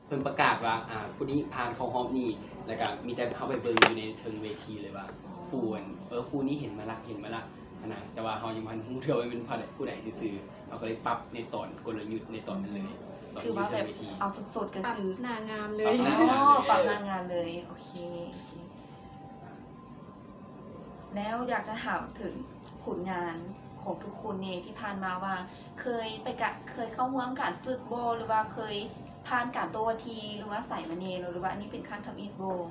ເພິ່ນປະກາດວ່າ ອ່າ ຜູ້ນີ້ຜ່ານເຂົ້າຮອບນີ້ ແລ້ວກະມີແຕ່ເຮົາໄປເບິ່ງຢູ່ໃນເທິງເວທີເລີຍວ່າ ຜູ້ອັນ ເອີ ຜູ້ນີ້ເຫັນມາລະ ເຫັນມາລະຫັ້ນນະ ແຕ່ວ່າເຮົາຍັງບໍ່ທັນຮູ້ເທື່ອວ່າແມ່ນຜູ້ໃດຊື່ໆ ເຮົາກໍເລີຍປັບໃນຕອນ ກົນລະຍຸດໃນຕອນນັ້ນເລີຍ ຕອນ ຄືວ່າແບບເອົາສົດໆ ກໍຄື ປັບໜ້າງານເລີຍ ປັບໜ້າງານເລີຍ ໂອເຄ ແລ້ວຢາກຈະຖາມເຖິງຜົນງານຂອງທຸກຄົນແດ່ ທີ່ຜ່ານມາວ່າເຄີຍໄປກະ ເຄີຍເຂົ້າຮ່ວມການຝຶກບໍ່ ຫຼືວ່າເຄີຍຜ່ານການໂຕ້ວາທີ ຫຼືວ່າໃສມາແດ່ ຫຼືວ່າອັນນີ້ເປັນຄັ້ງທຳອິດບໍ່?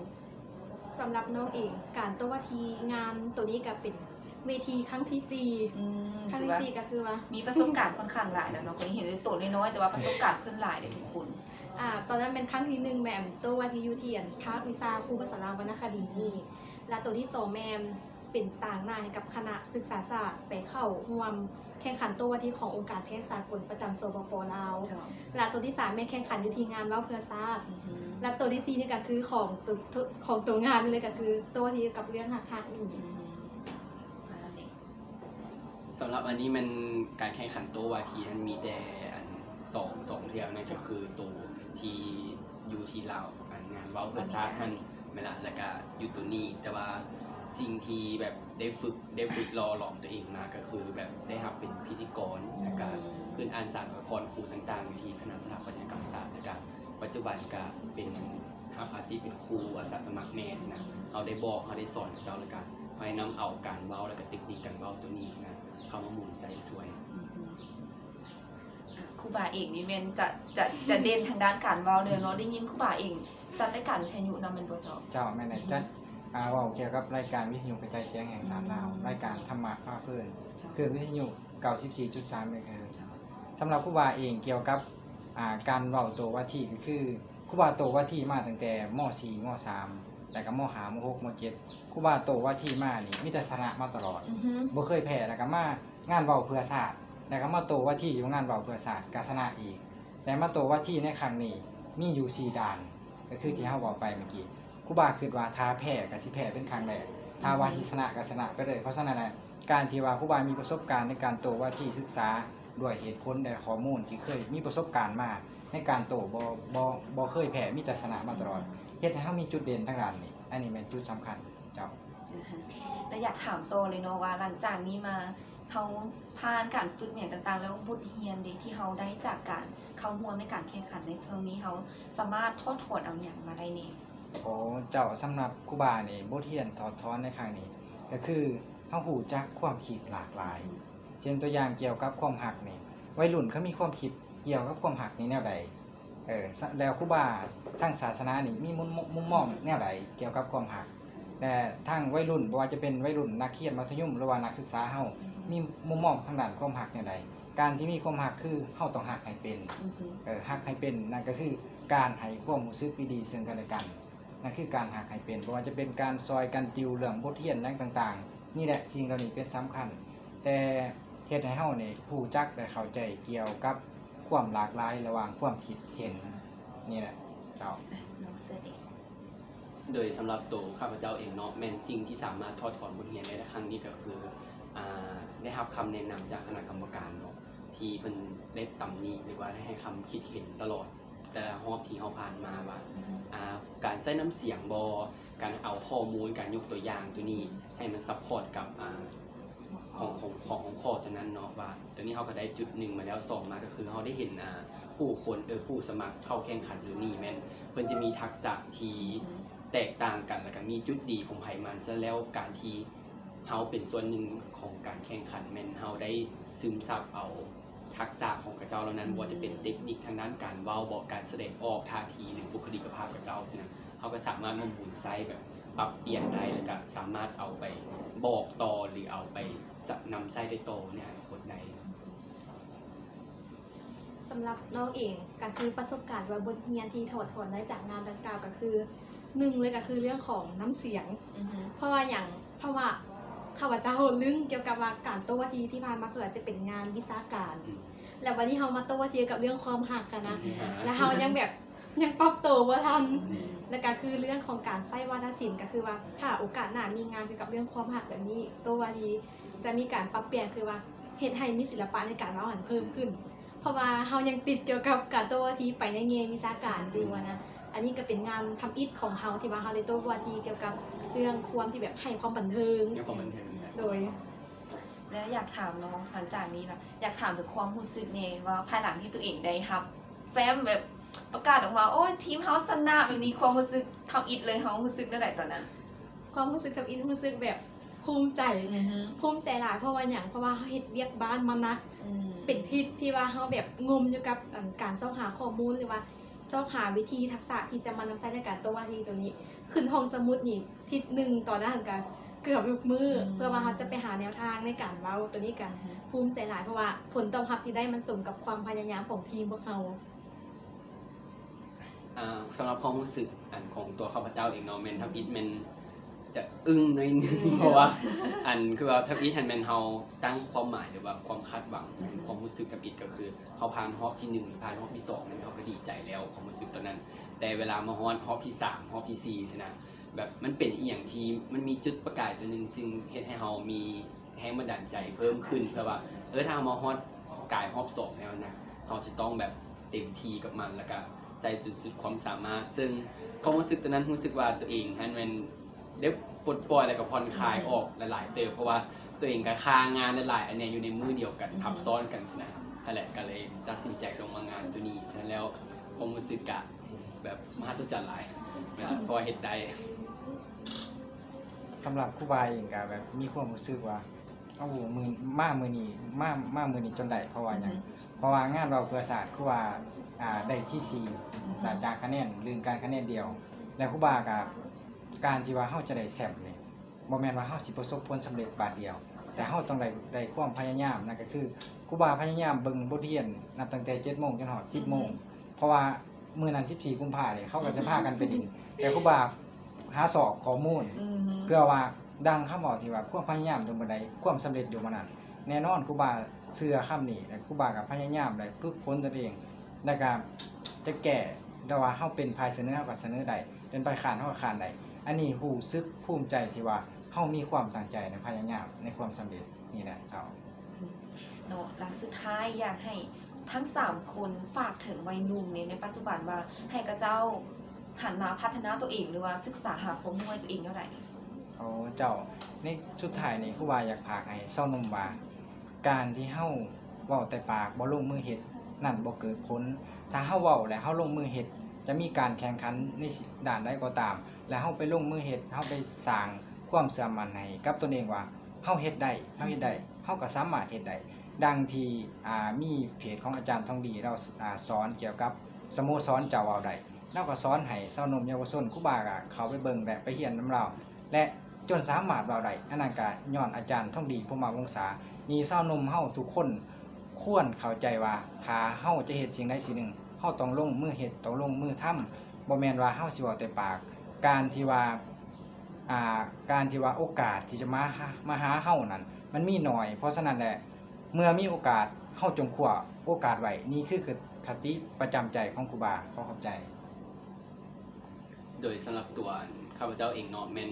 ສຳລັບນ້ອງເອງ ການໂຕ້ວາທີງານໂຕນີ້ກະເປັນເວທີຄັ້ງທີສີ່ ອືມ ຄັ້ງທີສີ່ ຖືວ່າ ກະຄືວ່າມີປະສົບການຂ້ອນຂ້າງຫຼາຍແລ້ວເນາະ ເພິ່ນເຫັນໂຕນ້ອຍໆ ແຕ່ວ່າປະສົບການເພິ່ນຫຼາຍເດ້ທຸກຄົນ. ອ່າ ຕອນນັ້ນແມ່ນຄັ້ງທີໜຶ່ງ ແມ່ນໂຕ້ວາທີຢູ່ທີ່ອັນພາກວິຊາຄູພາສາລາວວັນນະຄະດີນີ້ ແລະ ໂຕທີສອງແມ່ນເປັນຕາງໜ້າໃຫ້ກັບຄະນະສຶກສາສາດໄປເຂົ້າຮ່ວມແຂ່ງຂັນໂຕ້ວາທີຂອງອົງການແພດສາກົນປະຈຳ ສປປ ລາວ ເຈົ້າ ແລະ ໂຕທີສາມແມ່ນແຂ່ງຂັນຢູ່ທີ່ງານເວົ້າເພື່ອຊາດ ອືຮຶ ແລະ ໂຕທີສີ່ນີ້ກະຄືຂອງໂຕ ຂອງໂຕງານນີ້ເລີຍ ກະຄືໂຕ້ວາທີກ່ຽວກັບເລື່ອງຮັກໆນີ້ ອືຮຶ ປະມານນັ້ນເດ. ສຳລັບອັນນີ້ແມ່ນການແຂ່ງຂັນໂຕ້ວາທີຫັ້ນມີແຕ່ອັນສອງ ສອງເທື່ອ ນັ້ນກໍຄືໂຕທີ່ຢູ່ທີ່ລາວ ອັນງານເວົ້າເພື່ອຊາດຫັ້ນແມ່ນລະ ແລ້ວກະຢູ່ໂຕນີ້ ແຕ່ວ່າສິ່ງທີ່ແບບໄດ້ຝຶກ ໄດ້ຝຶກຫຼໍ່ຫຼອມຕົວເອງມາກໍຄືແບບໄດ້ຮັບເປັນພິທີກອນ ແລ້ວກະຂຶ້ນອ່ານສານອວຍພອນຄູຕ່າງໆ ຢູ່ທີ່ຄະນະສະຖາປັດຕະຍະກຳສາດ ແລ້ວກະປັດຈຸບັນກະເປັນຮັບອາຊີບເປັນຄູອາສາສະໝັກແດ່ຊີ້ນະ ເຮົາໄດ້ບອກ ເຮົາໄດ້ສອນເຂົາເຈົ້າ ແລ້ວກະເຮົາໄດ້ນຳເອົາການເວົ້າ ແລ້ວກະເຕັກນິກການເວົ້າໂຕນີ້ຊີ້ນະ ເຂົ້າມາໝູນໃສ່ຊ່ວຍ. ອືມ ອ່າ ຄູບາເອງນີ້ແມ່ນຈະ ຈະ ຈະເດັ່ນທາງດ້ານການເວົ້າເລີຍເນາະ ໄດ້ຍິນຄູບາເອງຈັດລາຍການວິທະຍຸນຳແມ່ນບໍ່ເຈົ້າ? ເຈົ້າ ແມ່ນແຫຼະ ຈັດ ອ່າ ເວົ້າກ່ຽວກັບລາຍການວິທະຍຸກະຈາຍສຽງແຫ່ງຊາດລາວ ອືມ ລາຍການທຳມະພາເພີນ ເຈົ້າ ຄື້ນວິທະຍຸ ເກົ້າສິບສີ່ຈຸດສາມ ເມກາເຮີດ. ສຳລັບຄູບາເອງກ່ຽວກັບ ອ່າ ການເວົ້າໂຕ້ວາທີ ກໍຄືຄູບາໂຕ້ວາທີມາຕັ້ງແຕ່ ມໍສີ່ ມໍສາມ ແລ້ວກໍ ມໍຫ້າ ມໍຫົກ ມໍເຈັດ ຄູບາໂຕ້ວາທີມານີ້ມີແຕ່ຊະນະມາຕະຫຼອດ ອືຮຶ ບໍ່ເຄີຍແພ້ ແລ້ວກໍມາງານເວົ້າເພື່ອຊາດ ແລ້ວກໍມາໂຕ້ວາທີຢູ່ງານເວົ້າເພື່ອຊາດກໍຊະນະອີກ ແຕ່ມາໂຕ້ວາທີໃນຄັ້ງນີ້ມີຢູ່ສີ່ດ່ານ ກໍຄືທີ່ເຮົາເວົ້າໄປເມື່ອກີ້ ຄູບາຄິດວ່າຖ້າແພ້ກໍຊິແພ້ເປັນຄັ້ງແລກ ຖ້າວ່າ ອືຮຶ ຊິຊະນະກໍຊະນະໄປເລີຍ. ເພາະສະນັ້ນແຫຼະ ການທີ່ວ່າຄູບາມີປະສົບການໃນການໂຕ້ວາທີ ສຶກສາດ້ວຍເຫດຜົນ ແລະ ຂໍ້ມູນທີ່ເຄີຍມີປະສົບການມາໃນການໂຕ້ ບໍ່ ບໍ່ ບໍ່ເຄີຍແພ້ ມີແຕ່ຊະນະມາຕະຫຼອດ ອືມ ເຮັດໃຫ້ເຮົາມີຈຸດເດັ່ນທາງດ້ານນີ້ ອັນນີ້ແມ່ນຈຸດສຳຄັນເຈົ້າ. ແລະ ຢາກຖາມຕໍ່ເລີຍເນາະວ່າ ຫຼັງຈາກນີ້ມາ ເຮົາຜ່ານການຝຶກຫຍັງຕ່າງໆ ແລ້ວ ບົດຮຽນເດ ທີ່ເຮົາໄດ້ຈາກການເຂົ້າຮ່ວມໃນການແຂ່ງຂັນໃນເທື່ອນີ້ ເຮົາສາມາດຖອດຖອນເອົາຫຍັງມາໄດ້ແດ່? ໂອ້ ເຈົ້າ ສຳລັບຄູບານີ້ ບົດຮຽນຖອດຖອນໃນຄັ້ງນີ້ ກໍຄືເຮົາຮູ້ຈັກຄວາມຄິດຫຼາກຫຼາຍ ອືມ ເຊັ່ນຕົວຢ່າງກ່ຽວກັບຄວາມຮັກນີ້ ໄວລຸ້ນເຂົາມີຄວາມຄິດກ່ຽວກັບຄວາມຮັກນີ້ແນວໃດ? ເອີ ສະ ແລ້ວຄູບາທາງສາສະໜານີ້ມີມຸມ ມຸມມອງແນວໃດກ່ຽວກັບຄວາມຮັກ? ແລະ ທາງໄວລຸ້ນ ບໍ່ວ່າຈະເປັນໄວລຸ້ນນັກຮຽນມັດທະຍົມ ຫຼືວ່ານັກສຶກສາເຮົາ ມີມຸມມອງທາງດ້ານຄວາມຮັກແນວໃດ? ການທີ່ມີຄວາມຮັກຄືເຮົາຕ້ອງຮັກໃຫ້ເປັນ ອືຮຶ ເອີ ຮັກໃຫ້ເປັນ ນັ້ນກໍຄືການໃຫ້ຄວາມຮູ້ສຶກດີໆເຊິ່ງກັນແລະກັນ ນັ້ນຄືການຮັກໃຫ້ເປັນ ບໍ່ວ່າຈະເປັນການຊ່ອຍກັນຕິວເລື່ອງບົດຮຽນຫຍັງຕ່າງໆ ນີ້ແຫຼະ ສິ່ງເຫຼົ່ານີ້ເປັນສຳຄັນ ແຕ່ເຮັດໃຫ້ເຮົານີ້ຮູ້ຈັກ ແລະ ເຂົ້າໃຈກ່ຽວກັບຄວາມຫຼາກຫຼາຍລະຫວ່າງຄວາມຄິດເຫັນ ນີ້ແຫຼະເຈົ້າ. ໂດຍສຳລັບໂຕຂ້າພະເຈົ້າເອງເນາະ ແມ່ນສິ່ງທີ່ສາມາດຖອດຖອນບົດຮຽນໄດ້ໃນຄັ້ງນີ້ກໍຄື ອ່າ ໄດ້ຮັບຄຳແນະນຳຈາກຄະນະກຳມະການເນາະ ທີ່ເພິ່ນໄດ້ຕຳໜິ ຫຼືວ່າໄດ້ໃຫ້ຄຳຄິດເຫັນຕະຫຼອດ ແຕ່ລະຮອບທີ່ເຮົາຜ່ານມາວ່າ ອືມ ອ່າ ການໃຊ້ນ້ຳສຽງບໍ ການເອົາຂໍ້ມູນ ການຍົກຕົວຢ່າງຕົວນີ້ ອືມ ໃຫ້ມັນຊັບພອດກັບ ອ່າ ຂອງ ຂອງ ຂອງຫົວຂໍ້ຕົວນັ້ນເນາະ ວ່າຕົວນີ້ເຮົາກໍໄດ້ຈຸດໜຶ່ງມາແລ້ວ ສອງມາກໍຄືເຮົາໄດ້ເຫັນ ອ່າ ຜູ້ຄົນ ເອີ ຜູ້ສະໝັກເຂົ້າແຂ່ງຂັນຢູ່ນີ້ແມ່ນເພິ່ນຈະມີທັກສະທີ່ ອືມ ແຕກຕ່າງກັນ ແລ້ວກໍມີຈຸດດີຂອງໃຜມັນ ສະນັ້ນແລ້ວການທີ່ ເຮົາເປັນສ່ວນໜຶ່ງຂອງການແຂ່ງຂັນ ແມ່ນເຮົາໄດ້ຊຶມຊັບເອົາທັກສະຂອງເຂົາເຈົ້າເຫຼົ່ານັ້ນ ອືມ ບໍ່ວ່າຈະເປັນເຕັກນິກທາງດ້ານການເວົ້າບໍ ການສະແດງອອກທ່າທີ ຫຼື ບຸກຄະລິກກະພາບເຂົາເຈົ້າຊີ້ນະ ເຮົາກໍສາມາດມາໝູນໃຊ້ແບບປັບປ່ຽນໄດ້ ແລ້ວກໍສາມາດເອົາໄປບອກຕໍ່ ຫຼື ເອົາໄປ ສະ ນຳໃຊ້ໄດ້ຕໍ່ໃນອະນາຄົດໄດ້. ສຳລັບນ້ອງເອງ ກໍຄືປະສົບການ ຫຼືວ່າບົດຮຽນທີ່ຖອດຖອນໄດ້ຈາກງານດັ່ງກ່າວ ກໍຄື ໜຶ່ງເລີຍກໍຄືເລື່ອງຂອງນ້ຳສຽງ ອືຮຶ ເພາະວ່າຫຍັງ ເພາະວ່າຂ້າພະເຈົ້າລຶ້ງກ່ຽວກັບວ່າການໂຕ້ວາທີທີ່ຜ່ານມາສ່ວນຫຼາຍຈະເປັນງານວິຊາການ ອືມ ແລ້ວບັດນີ້ເຮົາມາໂຕ້ວາທີກັບເລື່ອງຄວາມຮັກຫັ້ນນະ ອືມ ແລ້ວເຮົາຍັງແບບ ຍັງປັບໂຕບໍ່ທັນ ອືມ ແລ້ວກໍຄືເລື່ອງຂອງການໃຊ້ວາທະສິນ ກໍຄືວ່າຖ້າໂອກາດໜ້າມີງານກ່ຽວກັບເລື່ອງຄວາມຮັກແບບນີ້ ໂຕວາທີຈະມີການປັບປ່ຽນ ຄືວ່າເຮັດໃຫ້ມີສິລະປະໃນການເວົ້າຫັ້ນເພີ່ມຂຶ້ນ ອືມ ເພາະວ່າເຮົາຍັງຕິດກ່ຽວກັບການໂຕ້ວາທີໄປໃນແງ່ວິຊາການຢູ່ຫັ້ນນະ. ອັນນີ້ກໍເປັນງານທຳອິດຂອງເຮົາ ທີ່ວ່າເຮົາໄດ້ໂຕ້ວາທີກ່ຽວກັບເລື່ອງຄວາມທີ່ແບບໃຫ້ຄວາມບັນເທີງ ໃຫ້ຄວາມບັນເທີງ. ໂດຍ ແລ້ວຢາກຖາມເນາະ ຫຼັງຈາກນີ້ນະ ຢາກຖາມເຖິງຄວາມຮູ້ສຶກແດ່ວ່າ ພາຍຫຼັງທີ່ຕົວເອງໄດ້ຮັບແຟ້ມແບບປະກາດອອກມາ ໂອ້ຍ ທີມເຮົາຊະນະ ແບບນີ້ ຄວາມຮູ້ສຶກທຳອິດເລີຍ ເຮົາຮູ້ສຶກແນວໃດຕອນນັ້ນ? ຄວາມຮູ້ສຶກທຳອິດ ຮູ້ສຶກແບບພູມໃຈ ອືຮຶ ພູມໃຈຫຼາຍ. ເພາະວ່າຫຍັງ? ເພາະວ່າເຮົາເຮັດວຽກບ້ານມາໜັກ ອືມ ເປັນທິດທີ່ວ່າເຮົາແບບງົມຢູ່ກັບ ອັນ ການຊອກຫາຂໍ້ມູນ ຫຼືວ່າຊອກຫາວິທີທັກສະທີ່ຈະມານຳໃຊ້ໃນການໂຕ້ວາທີໂຕນີ້. ຂຶ້ນຫ້ອງສະໝຸດນີ້ທິດໜຶ່ງ ຕອນນັ້ນຫັ້ນກະເກືອບທຸກມື້ ອືມ ເພື່ອວ່າເຮົາຈະໄປຫາແນວທາງໃນການເວົ້າໂຕນີ້ກະ ອືຮຶ ພູມໃຈຫຼາຍ ເພາະວ່າຜົນຕອບຮັບທີ່ໄດ້ມັນສົມກັບຄວາມພະຍາຍາມຂອງທີມພວກເຮົາ. ອ່າ ສຳລັບຄວາມຮູ້ສຶກ ອັນ ຂອງຕົວຂ້າພະເຈົ້າເອງເນາະ ແມ່ນທຳອິດແມ່ນຈະອຶ້ງໜ້ອຍໜຶ່ງ ອືມ ເພາະວ່າ ອັນ ຄືວ່າທຳອິດຫັ້ນແມ່ນເຮົາຕັ້ງຄວາມໝາຍ ຫຼືວ່າຄວາມຄາດຫວັງ ອືມ ຄວາມຮູ້ສຶກທຳອິດກໍຄືເຮົາຜ່ານຮອບທີໜຶ່ງ ຫຼື ຜ່ານຮອບທີສອງນັ້ນ ເຮົາກໍດີໃຈແລ້ວ ຄວາມຮູ້ສຶກຕອນນັ້ນ. ແຕ່ເວລາມາຮອດຮອບທີສາມ ຮອບທີສີ່ຊີ້ນະ ແບບມັນເປັນອີ່ຫຍັງທີ່ມັນມີຈຸດປະກາຍຕົວໜຶ່ງ ຊຶ່ງເຮັດໃຫ້ເຮົາມີ ແຮງບັນດານໃຈເພີ່ມຂຶ້ນ ເພື່ອວ່າ ເອີ ຖ້າເຮົາມາຮອດກາຍຮອບສອງແລ້ວນະ ເຮົາຈະຕ້ອງແບບເຕັມທີ່ກັບມັນ ແລ້ວກະໃສ່ຈົນສຸດຄວາມສາມາດ. ເຊິ່ງຄວາມຮູ້ສຶກຕົວນັ້ນ ຮູ້ສຶກວ່າຕົວເອງຫັ້ນແມ່ນໄດ້ປົດປ່ອຍ ແລ້ວກະຜ່ອນຄາຍອອກຫຼາຍໆເຕີບ ເພາະວ່າຕົວເອງກະຄາງານຫຼາຍໆອັນແນ່ຢູ່ໃນມື້ດຽວກັນ ອືຮຶ ທັບຊ້ອນກັນຊີ້ນະ. ຫັ້ນແຫຼະ ກະເລີຍຕັດສິນໃຈລົງມາງານຕົວນີ້. ສະນັ້ນແລ້ວຄວາມຮູ້ສຶກກະແບບມະຫັດສະຈັນຫຼາຍ ເພາະວ່າເຮັດໄດ້. ສຳລັບຄູບາເອງກະແບບມີຄວາມຮູ້ສຶກວ່າ ໂອ້ ມື້ ມາມື້ນີ້ ມາ ມາມື້ນີ້ຈົນໄດ້ ເພາະວ່າຫຍັງ? ອືຮຶ ເພາະວ່າງານເວົ້າເພື່ອຊາດ ຄືວ່າ ອ່າ ໄດ້ທີສີ່ ອືຮຶ ຈາກຄະແນນ ລື່ນການຄະແນນດຽວ ແລະ ຄູບາກະ ການທີ່ວ່າເຮົາຈະໄດ້ແຊ້ມນີ້ ບໍ່ແມ່ນວ່າເຮົາຊິປະສົບຜົນສຳເລັດບາດດຽວ ແຕ່ເຮົາຕ້ອງໄດ້ ໄດ້ຄວາມພະຍາຍາມ. ນັ້ນກໍຄືຄູບາພະຍາຍາມເບິ່ງບົດຮຽນນັບຕັ້ງແຕ່ເຈັດໂມງຈົນຮອດສິບໂມງ ອືຮຶ ເພາະວ່າມື້ນັ້ນສິບສີ່ກຸມພາເດ້ ເຂົາກໍຈະພາກັນໄປຫຼິ້ນ ແຕ່ຄູບາຫາຊອກຂໍ້ມູນ ອືຮຶ ເພື່ອວ່າ ດັ່ງຄຳເວົ້າທີ່ວ່າ ຄວາມພະຍາຍາມຢູ່ບ່ອນໃດ ຄວາມສຳເລັດຢູ່ບ່ອນນັ້ນ. ແນ່ນອນຄູບາເຊື່ອຄຳນີ້ ແລະ ຄູບາກໍພະຍາຍາມ ແລະ ຝຶກຝົນຕົນເອງ ແລ້ວກໍຈະແກ້ ແຕ່ວ່າເຮົາເປັນຝ່າຍສະເໜີ ເຮົາກໍສະເໜີໄດ້ ເປັນຝ່າຍຄ້ານ ເຮົາກໍຄ້ານໄດ້. ອັນນີ້ຮູ້ສຶກພູມໃຈທີ່ວ່າເຮົາມີຄວາມຕັ້ງໃຈ ແລະ ພະຍາຍາມໃນຄວາມສຳເລັດນີ້ແຫຼະເຈົ້າ. ເນາະ ແລະ ສຸດທ້າຍຢາກໃຫ້ທັງສາມຄົນຝາກເຖິງໄວໜຸ່ມໃນ ໃນປັດຈຸບັນວ່າ ໃຫ້ເຂົາເຈົ້າຫັນມາພັດທະນາຕົວເອງ ຫຼືວ່າສຶກສາຫາຄວາມຮູ້ໃຫ້ຕົວເອງແນວໃດ? ໂອ້ ເຈົ້າ ໃນສຸດທ້າຍນີ້ ຄູບາຢາກຝາກໃຫ້ຊາວໜຸ່ມວ່າ ການທີ່ເຮົາເວົ້າແຕ່ປາກ ບໍ່ລົງມືເຮັດ ນັ້ນບໍ່ເກີດຜົນ. ຖ້າເຮົາເວົ້າ ແລະ ເຮົາລົງມືເຮັດ ຈະມີການແຂ່ງຂັນໃນດ້ານໃດກໍຕາມ ແລະ ເຮົາໄປລົງມືເຮັດ ເຮົາໄປສ້າງຄວາມເຊື່ອໝັ້ນໃຫ້ກັບຕົນເອງວ່າ ເຮົາເຮັດໄດ້ ເຮົາເຮັດໄດ້ ເຮົາກໍສາມາດເຮັດໄດ້. ດັ່ງທີ່ ອ່າ ມີເພຈຂອງອາຈານທອງດີ ລາວ ອ່າ ສອນກ່ຽວກັບສະໂມສອນເຈົ້າເວົ້າໄດ້ ລາວກໍສອນໃຫ້ຊາວໜຸ່ມເຍົາວະຊົນ ຄູບາກໍເຂົ້າໄປເບິ່ງ ແລະ ໄປຮຽນນຳລາວ ແລະ ຈົນສາມາດເວົ້າໄດ້. ອັນນັ້ນກໍຍ້ອນອາຈານທອງດີ ພູມມະວົງສາ. ນີ້ຊາວໜຸ່ມເຮົາທຸກຄົນຄວນເຂົ້າໃຈວ່າ ຖ້າເຮົາຈະເຮັດສິ່ງໃດສິ່ງໜຶ່ງ ເຮົາຕ້ອງລົງມືເຮັດ ຕ້ອງລົງມືທຳ. ບໍ່ແມ່ນວ່າເຮົາຊິເວົ້າແຕ່ປາກ. ການທີ່ວ່າ ອ່າ ການທີ່ວ່າໂອກາດທີ່ຈະມາຫາ ມາຫາເຮົານັ້ນ ມັນມີໜ້ອຍ. ເພາະສະນັ້ນແຫຼະ ເມື່ອມີໂອກາດ ເຮົາຈົ່ງຄວ້າໂອກາດໄວ້. ນີ້ຄືຄະຕິປະຈຳໃຈຂອງຄູບາ. ຂໍຂອບໃຈ. ໂດຍສຳລັບຕົວຂ້າພະເຈົ້າເອງເນາະ ແມ່ນ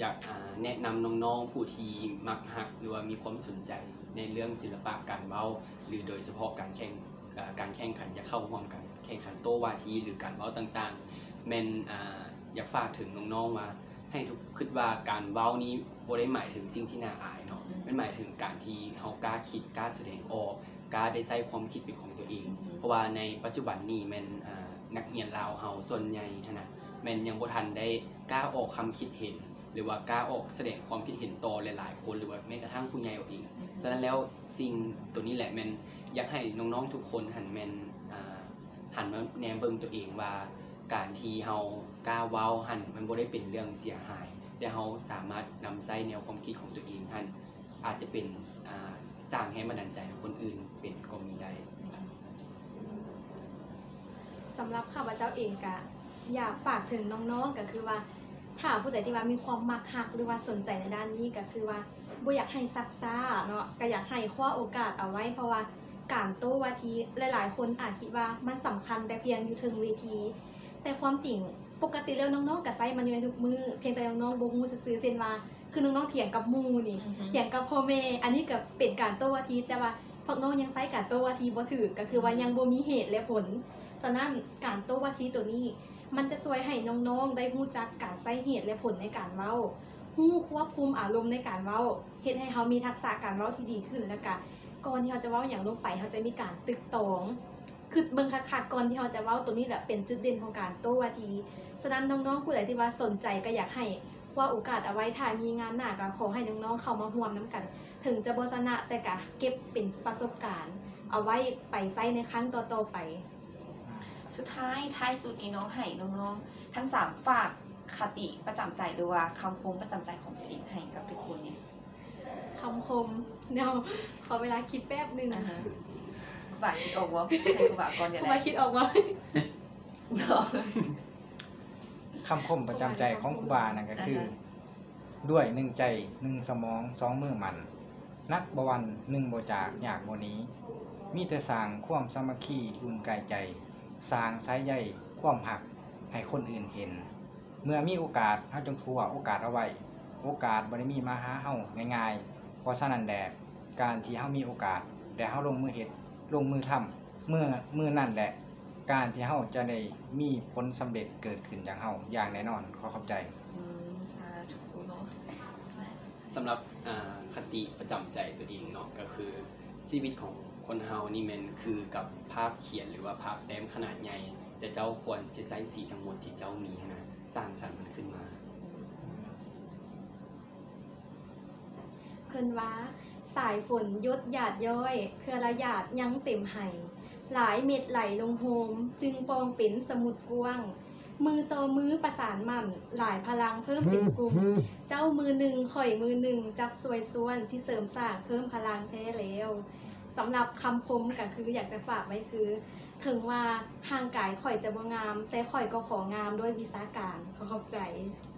ຢາກ ອ່າ ແນະນຳນ້ອງໆຜູ້ທີ່ມັກຮັກ ຫຼືວ່າມີຄວາມສົນໃຈໃນເລື່ອງສິລະປະການເວົ້າ ຫຼືໂດຍສະເພາະການແຂ່ງ ເອີ ການແຂ່ງຂັນ ຢາກເຂົ້າຮ່ວມການແຂ່ງຂັນໂຕ້ວາທີ ຫຼືການເວົ້າຕ່າງໆ ແມ່ນ ອ່າ ຢາກຝາກເຖິງນ້ອງໆວ່າ ໃຫ້ທຸກ ຄິດວ່າການເວົ້ານີ້ບໍ່ໄດ້ໝາຍເຖິງສິ່ງທີ່ໜ້າອາຍເນາະ ອືມ ມັນໝາຍເຖິງການທີ່ເຮົາກ້າຄິດ ກ້າສະແດງອອກ ກ້າໄດ້ໃຊ້ຄວາມຄິດເປັນຂອງຕົວເອງ ອືມ ເພາະວ່າໃນປັດຈຸບັນນີ້ແມ່ນ ອ່າ ນັກຮຽນລາວເຮົາສ່ວນໃຫຍ່ຫັ້ນນະ ແມ່ນຍັງບໍ່ທັນໄດ້ກ້າອອກຄຳຄິດເຫັນ ຫຼືວ່າກ້າອອກສະແດງຄວາມຄິດເຫັນຕໍ່ຫຼາຍໆຄົນ ຫຼືວ່າແມ້ກະທັ່ງຜູ້ໃຫຍ່ເອາເອງ. ອືມ ສະນັ້ນແລ້ວ ສິ່ງໂຕນີ້ແຫຼະແມ່ນຢາກໃຫ້ນ້ອງໆທຸກຄົນຫັ້ນແມ່ນ ອ່າ ຫັນມາແນມເບິ່ງຕົວເອງວ່າ ການທີ່ເຮົາກ້າເວົ້າຫັ້ນ ມັນບໍ່ໄດ້ເປັນເລື່ອງເສຍຫາຍ ແຕ່ເຮົາສາມາດນຳໃຊ້ແນວຄວາມຄິດຂອງຕົວເອງຫັ້ນ ອາດຈະເປັນ ອ່າ ສ້າງແຮງບັນດານໃຈໃຫ້ຄົນອື່ນເປັນກໍມີໄດ້. ສຳລັບຂ້າພະເຈົ້າເອງກະຢາກຝາກເຖິງນ້ອງໆ ກະຄືວ່າ ຖ້າຜູ້ໃດທີ່ວ່າມີຄວາມມັກຮັກ ຫຼືວ່າສົນໃຈໃນດ້ານນີ້ ກະຄືວ່າບໍ່ຢາກໃຫ້ຊັກຊ້າເນາະ ກະຢາກໃຫ້ຄວ້າໂອກາດເອົາໄວ້ ເພາະວ່າການໂຕ້ວາທີ ຫຼາຍໆຄົນອາດຄິດວ່າມັນສຳຄັນແຕ່ພຽງຢູ່ເທິງເວທີ ແຕ່ຄວາມຈິງ ປົກກະຕິແລ້ວນ້ອງໆກະໃຊ້ມັນຢູ່ໃນທຸກມື້ ພຽງແຕ່ນ້ອງໆບໍ່ຮູ້ຊື່ໆ ເຊັ່ນວ່າ ຄືນ້ອງໆຖຽງກັບໝູ່ນີ້ ອືຮຶ ຖຽງກັບພໍ່ແມ່ ອັນນີ້ກະເປັນການໂຕ້ວາທີ ແຕ່ວ່າ ພວກນ້ອງຍັງໃຊ້ການໂຕ້ວາທີບໍ່ຖືກ ກໍຄືວ່າຍັງບໍ່ມີເຫດ ແລະ ຜົນ. ສະນັ້ນ ການໂຕ້ວາທີໂຕນີ້ ມັນຈະຊ່ວຍໃຫ້ນ້ອງໆໄດ້ຮູ້ຈັກການໃຊ້ເຫດ ແລະ ຜົນໃນການເວົ້າ, ຮູ້ຄວບຄຸມອາລົມໃນການເວົ້າ, ເຮັດໃຫ້ເຮົາມີທັກສະການເວົ້າທີ່ດີຂຶ້ນ, ແລ້ວກະກ່ອນທີ່ເຮົາຈະເວົ້າຫຍັງລົງໄປ ເຮົາຈະມີການຕຶກຕອງ, ຄິດເບິ່ງຄັກໆກ່ອນທີ່ເຮົາຈະເວົ້າ. ໂຕນີ້ແຫຼະເປັນຈຸດເດັ່ນຂອງການໂຕ້ວາທີ. ສະນັ້ນ ນ້ອງໆຜູ້ໃດທີ່ວ່າສົນໃຈ ກໍຢາກໃຫ້ຄວ້າໂອກາດເອົາໄວ້, ຖ້າມີງານໜ້າກໍຂໍໃຫ້ນ້ອງໆເຂົ້າມາຮ່ວມນຳກັນ. ເຖິງຈະບໍ່ຊະນະ ແຕ່ກະເກັບເປັນປະສົບການເອົາໄວ້ໄປໃຊ້ໃນຄັ້ງຕໍ່ໆໄປ. ສຸດທ້າຍ ທ້າຍສຸດນີ້ເນາະ ໃຫ້ນ້ອງໆທັງສາມຝາກຄະຕິປະຈຳໃຈ ຫຼືວ່າຄຳຄົມປະຈຳໃຈຂອງຕົວເອງໃຫ້ກັບທຸກຄົນແດ່. ຄຳຄົມ ດຽວຂໍເວລາຄິດແປັບໜຶ່ງ. ອ່າຮະ ຄູບາຄິດອອກບໍ່? ໃຫ້ຄູບາກ່ອນກໍໄດ້. ຄູບາຄິດອອກບໍ່? ຄຳຄົມປະຈຳໃຈຂອງຄູບານັ້ນກໍຄື ອ່າຮະ ດ້ວຍໜຶ່ງໃຈ ໜຶ່ງສະໝອງ ສອງມືໝັ້ນ ໜັກບໍ່ຫວັ່ນ ໜຶ່ງບໍ່ຈາກ ຍາກບໍ່ໜີ ມີແຕ່ສ້າງຄວາມສາມັກຄີອຸ່ນກາຍໃຈ ສ້າງສາຍໃຍຄວາມຮັກໃຫ້ຄົນອື່ນເຫັນ. ເມື່ອມີໂອກາດ ເຮົາຈົ່ງຄວ້າໂອກາດເອົາໄວ້. ໂອກາດບໍ່ໄດ້ມີມາຫາເຮົາງ່າຍໆ. ເພາະສະນັ້ນແຫຼະ ການທີ່ເຮົາມີໂອກາດ ແລະ ເຮົາລົງມືເຮັດ ລົງມືທຳ ເມື່ອມື້ນັ້ນແຫຼະ ການທີ່ເຮົາຈະໄດ້ມີຜົນສຳເລັດເກີດຂຶ້ນຢ່າງເຮົາຢ່າງແນ່ນອນ. ຂໍຂອບໃຈ. ອືມ ສາທຸເນາະ. ສຳລັບ ອ່າ ຄະຕິປະຈຳໃຈຕົວເອງເນາະ ກໍຄືຊີວິດຂອງຄົນເຮົານີ້ແມ່ນຄືກັບພາບຂຽນ ຫຼືວ່າພາບແຕ້ມຂະໜາດໃຫຍ່, ແຕ່ເຈົ້າຄວນຈະໃຊ້ສີທັງໝົດທີ່ເຈົ້າມີຫັ້ນນະ ສ້າງສັນມັນຂຶ້ນມາ. ເພິ່ນວ່າ ສາຍຝົນຢົດຢາດຍ້ອຍ ເທື່ອລະຢາດຍັງເຕັມໄຫ, ຫຼາຍເມັດໄຫຼລົງໂຮມ ຈຶ່ງປ່ອງເປັນສະໝຸດກວ້າງ. ມືຕໍ່ມືປະສານໝັ້ນ ຫຼາຍພະລັງເພີ່ມເປັນກຸ່ມ, ເຈົ້າມືໜຶ່ງ ຂ້ອຍມືໜຶ່ງ ຈັບຊ່ວຍຊວນ ຊິເສີມສ້າງເພີ່ມພະລັງແທ້ແລ້ວ. ສຳລັບຄຳຄົມກໍຄື ຢາກຈະຝາກໄວ້ຄື ເຖິງວ່າຮ່າງກາຍຂ້ອຍຈະບໍ່ງາມ ແຕ່ຂ້ອຍກໍຂໍງາມດ້ວຍວິຊາການ. ຂໍຂອບໃຈ.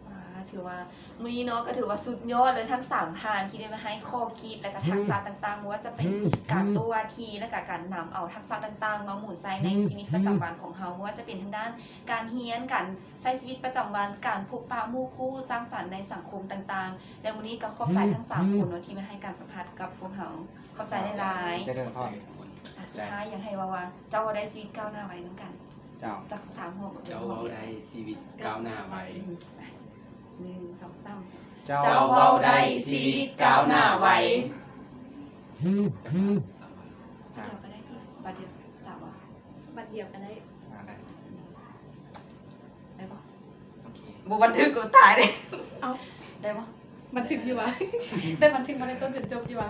ອ່າ ຖືວ່າມື້ນີ້ເນາະ ກໍຖືວ່າສຸດຍອດເລີຍ ທັງສາມທ່ານທີ່ໄດ້ມາໃຫ້ຂໍ້ຄິດ ແລະກະທັກສະຕ່າງໆ ບໍ່ວ່າຈະເປັນການໂຕ້ວາທີ ແລະກະການນຳເອົາທັກສະຕ່າງໆມາໝູນໃສ່ໃນຊີວິດປະຈຳວັນຂອງເຮົາ, ບໍ່ວ່າຈະເປັນທາງດ້ານການຮຽນ, ການໃຊ້ຊີວິດປະຈຳວັນ, ການພົບປະໝູ່ຄູ່ສັງສັນໃນສັງຄົມຕ່າງໆ. ແລະມື້ນີ້ກໍຂອບໃຈທັງສາມຄົນເນາະ ທີ່ມາໃຫ້ການສຳພາດກັບພວກເຮົາ. ຂອບໃຈຫຼາຍໆ. ຈະເລີນພອນ. ອ່ະ ສຸດທ້າຍຢາກໃຫ້ເວົ້າວ່າ ເຈົ້າເວົ້າໄດ້ຊີວິດກ້າວໜ້າໄວນຳກັນ. ເຈົ້າ ຈັກສາມຮອບ. ເຈົ້າເວົ້າໄດ້ຊີວິດກ້າວໜ້າໄວ. ອືມ ໄປ ໜຶ່ງ ສອງ ສາມ. ເຈົ້າເວົ້າໄດ້ຊີວິດກ້າວໜ້າໄວ. ດຽວກໍໄດ້ຕິ ບັດດຽວ ສາມບໍ? ບັດດຽວກໍໄດ້. ອ່າ ໄດ້ ໄດ້ບໍ່? ໂອເຄ ບໍ່ບັນທຶກ ໂອ ຕາຍເດ້. ເອົ້າ ໄດ້ບໍ່? ບັນທຶກຢູ່ຫວາ? ໄດ້ບັນທຶກມາແຕ່ຕົ້ນຈົນຈົບຢູ່ຫວາ?